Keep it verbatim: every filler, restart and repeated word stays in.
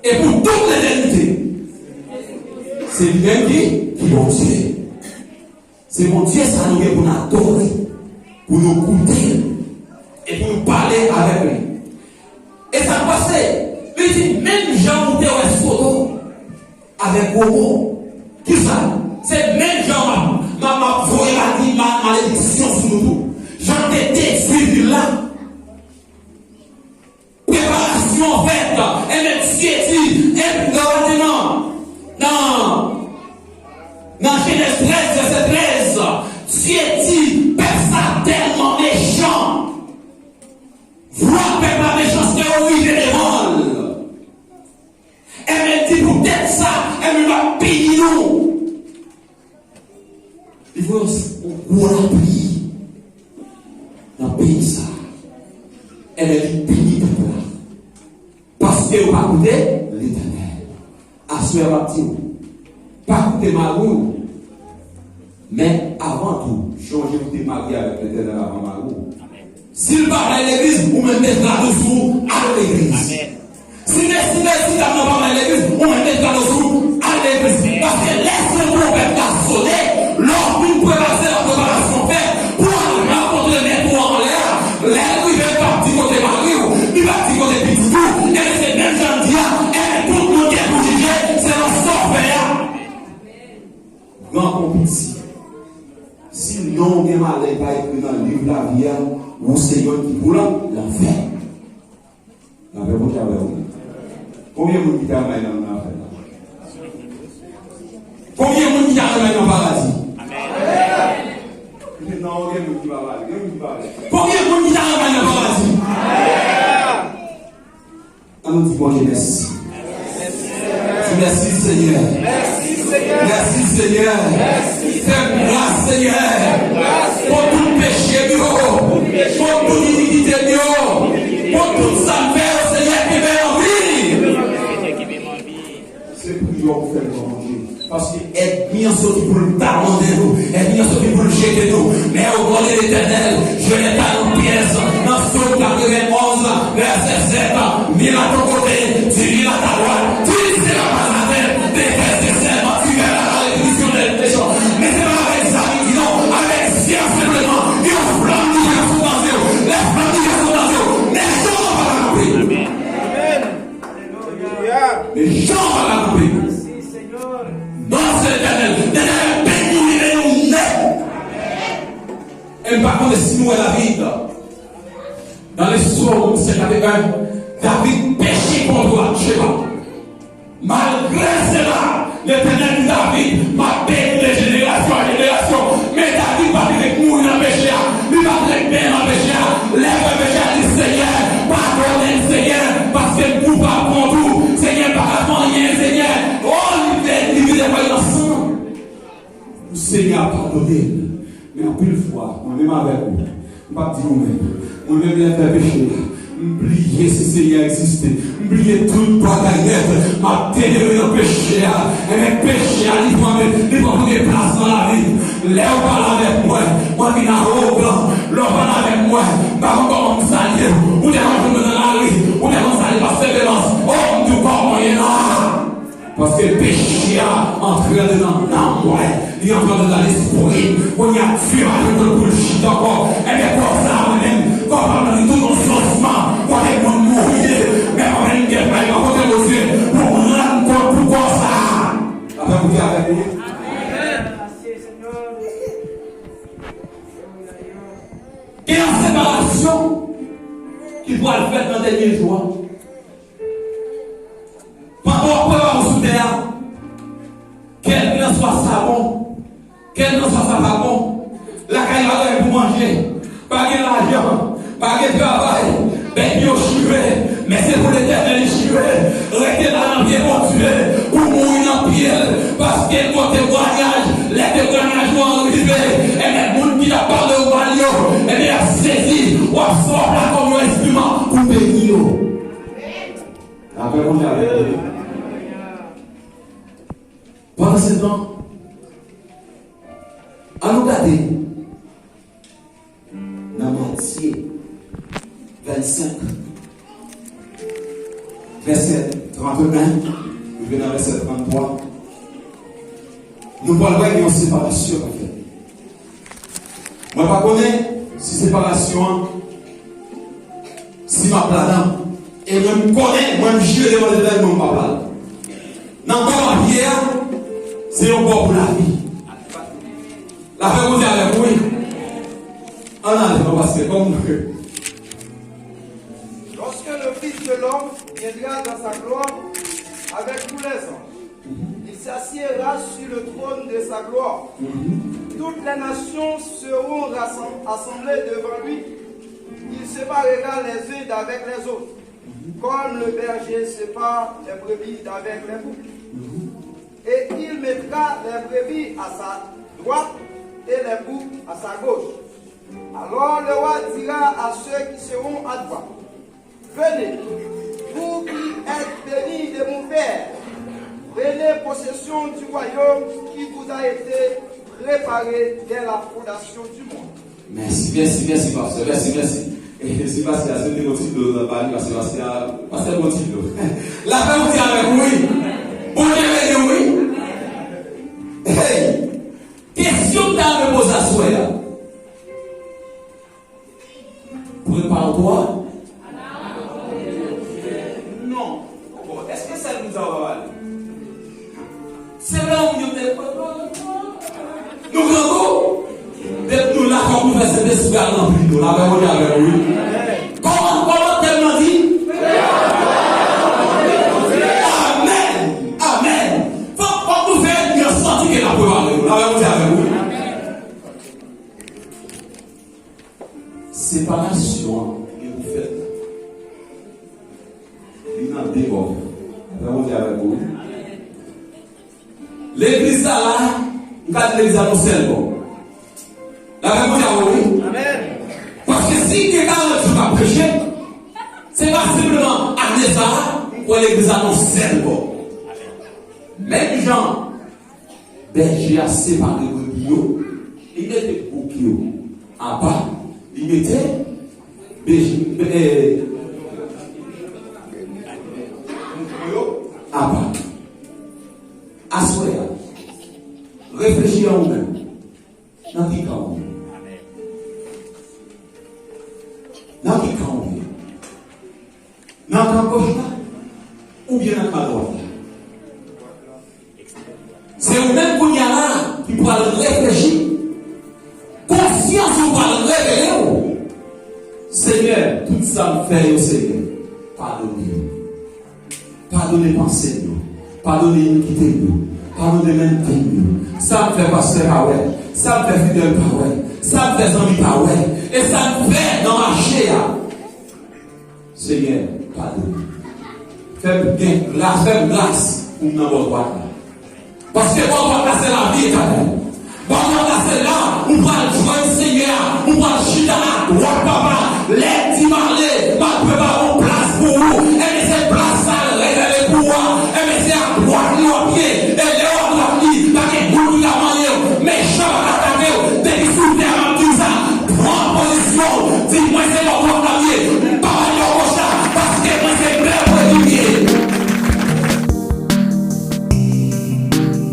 E pou tout letènite. Se li menm ki, ki Bondye. Se Bondye sa nou gen pou n adore, pou nou koute l, e pou nou pale avèk li. E sa k pase, li di, menm jan ou te wè Sodòm avèk Gomò, kisa? Se menm jan m ap, m ap, m ap voye madi-, ma-, malediksyon sou nou tou. Jan te detwi vil la. Preparasyon fèt, enben, Dye di, enben, gade nan, nan, nan Jenèz trèz, vèsè trèz, Dye di, pèp sa tèlman mechan, vwa pèp la, mechanste yo rive devan l. Enben, di poutèt sa, enben, m ap pini nou. Li voye yon gwo lapli nan peyi sa a. Enben, li pini pèp la. Paske yo pa koute Letènèl. Aswè a, m ap di w, pa koute mari w. Men, avan tou, chonje ou te marye avèk Letènèl avan mari w. Si l pa bay legliz, ou menm met gad ou sou ou, al legliz. Si mesye, mesye dam nan pa bay legliz, ou menm met gad ou sou ou, al legliz. Paske lè se twonpèt la sone, lè w fin prepare, se la preparasyon fèt pou al rankontre mèt ou anlè a. Lè l rive, l p ap di kote mari w, li p ap di kote pitit ou, e se menm jan l di a, e tout moun gen pou jije selon sa w fè a. Gran kon piti. Si non w gen malè pa ekri nan liv lavi a, ou se yonn ki pou lan-, lanfè. Lanfè Bondye avè w. Konbyen moun ki ta renmen al nan lanfè la? Konbyen moun ki ta renmen al nan paradi? Amèn. Non, gen moun ki pa pale, gen moun ki pale. Konbyen moun ki ta renmen al nan paradi? An nou di Bondye mèsi. Di mèsi, Senyè. Mèsi, Senyè. Fè m gras, Senyè. Pou tout peche m yo. Pou tout inikite m yo. Pou tout sa m fè yo, Senyè, kenbe m an vi. Se priyè w fè m, Bondye. Paske ènmi an soti pou l tamannde nou. Ènmi an soti pou l jete nou. Mais au nom de l'Éternel, je n'ai pas une pièce. Nan Sòm katrevenn-onz, vèsè sèt, mil à ton côté, dix mille à ta droite, tu ne seras pas atteint. Déverse seulement, tu verras la rétribution des méchants. Men se pa avèk zam li di non, avèk zye w senpleman, yon flanm li jase nan zye w. Lè flanm li jase nan zye w, mechan an pa ka kanpe. Amèn. Alelouya. Mechan an pa ka kanpe. Mèsi, Senyè. Non, se Letènèl. Letènèl beni nou, li beni nou nèt. E m pa konnen si nou wè David. Dans le psaume cinquante et un, David peche kont Batcheba. Malgre sela, Letènèl di David, m ap beni de jenerasyon an jenerasyon. Men David pa t vle mouri nan peche a. Li pa t vle benyen nan peche a. Lè l fè peche a, li di, Senyè, padone m, Senyè, paske m koupab kont ou. Senyè, m pa ka fè anyen, Senyè. O, li vle, li vle fè l nan san. Pou Senyè a padone l. Men anpil fwa, mwen menm avèk ou, m p ap di nou menm. Mwen menm lè m fè peche a, m bliye si Senyè a egziste. M bliye tout bagay nèt. M ap delivre nan peche a. Enben peche a, li pran, li pran premye plas nan lavi m. Lè w pale avèk mwen, mwen vin awogan. Lè w pale avèk mwen, m pa konn kòman m salye w. Ou te konn jwenn mwen nan lari, ou te konn salye pastè Belans. O, m di w kòman w ye la. Paske peche a antre andedan nanm mwen, li antre andedan lespri m. Kounye a, Dye pa jwenn kò l pou l chita ankò. Enben, kò sa a, mwen menm, kò pa m nan li tou yon sòsman, kote moun mouri ye. Men mwen menm, m gen fèy nan kote Bondye pou m rann kont pou kò sa a. Lapè Bondye avèk nou. Gen yon separasyon ki pral fèt nan dènye jou a. Pandan w ap prepare w sou tè a, kèlkelanswa sa bon, kèlkelanswa sa pa bon, lakay pa gen pou manje, pa gen lajan, pa gen travay, bèt yo chive, men se pou Letènèl li chive. Rete la nan pye Bondye, pou mouri nan pye l, paske l gon temwayaj, lè temwayaj ou an rive, enben moun ki t ap pale w mal yo, enben y ap sezi, w ap sèvi w la kòm yon enstriman pou beni yo. Lapè Bondye avèk nou. Pandansetan, ann nou gade nan Matye vennsenk, vèsè Trannteyen, rive nan vèsè tranntwa. Nou pral wè gen yon separasyon k ap fèt. Mwen pa konnen si separasyon an, si m ap ladan. E mwen m konnen, mwen m jire devan Letènèl, mwen m p ap ladan. Nan bò m ap ye a, se yon bò pou lavi. Lapè Bondye avèk ou, wi. Ann ale, non, paske kòm Lorsque le Fils de l'homme viendra dans sa gloire avec tous les anges, il s'assiera sur le trône de sa gloire. Toutes les nations seront rassem- assemblées devant lui. Il séparera les uns d'avec les autres, comme le berger sépare les brebis d'avec les boucs. Et il mettra les brebis à sa droite et les boucs à sa gauche. Alors le roi dira à ceux qui seront à droite, Venez, vous qui êtes bénis de mon Père, prenez possession du royaume qui vous a été préparé dès la fondation du monde. Mèsi, mèsi, mèsi, pastè. Mèsi, mèsi. E se pastè a, se te yon ti dlo nan pale, pastè, pastè a, pastè bon ti dlo. Lapè Bondye avèk ou, wi. Bondye beni w, wi. Hey! Kesyon m ta renmen poze aswè a. Prepare-toi. Non. Bon, èske sèl moun sa yo pa pale? Se vre, moun yo te prepare. Nou grangou. Depi nou la, fòk nou fè Sentespri a ranpli nou. Lapè Bondye avèk nou, wi. Kòman, kòman tèm nan di? Amèn. Amèn. Fòk, fòk nou fè ènmi an santi ke n ap prepare nou. Lapè Bondye avèk nou, wi. Separasyon an ki gen pou fèt la, li nan de bò. Lapè Bondye avèk ou, wi. Legliz la la, m ka di legliz la nan sèl bò. Lapè Bondye avèk ou, wi. Amèn. Paske si gen karant jou k ap preche, se pa senpleman ane sa a, m kwè legliz la nan sèl bò. Menm jan Bèje a separe brebi yo, li mete bouk yo apa, li mete bèje, eh, mouton yo apa. Aswè a, reflechi a ou menm. Nan ki kan ou ye? Nan ki kan ou ye? Nan kan goch la? Oubyen nan kan dwat la? Se ou menm kounye a la ki pral reflechi. Konsyans ou pral revele w. Senyè, tout sa m fè yo, Senyè, padone yo. Padone panse m yo. Padone inikite m yo. Padone mennte m yo. Sa m fè pastè pa wè. Sa m fè fidèl pa wè. Sa m fè zanmi pa wè. E sa m fè nan mache a. Senyè, padone. Fè m gen gras, fè m gras pou m nan bò dwat la. Paske bò dwat la se lavi etènèl. Bò dwat la se la ou pral jwenn Senyè a, ou pral chita adwat Papa. Lè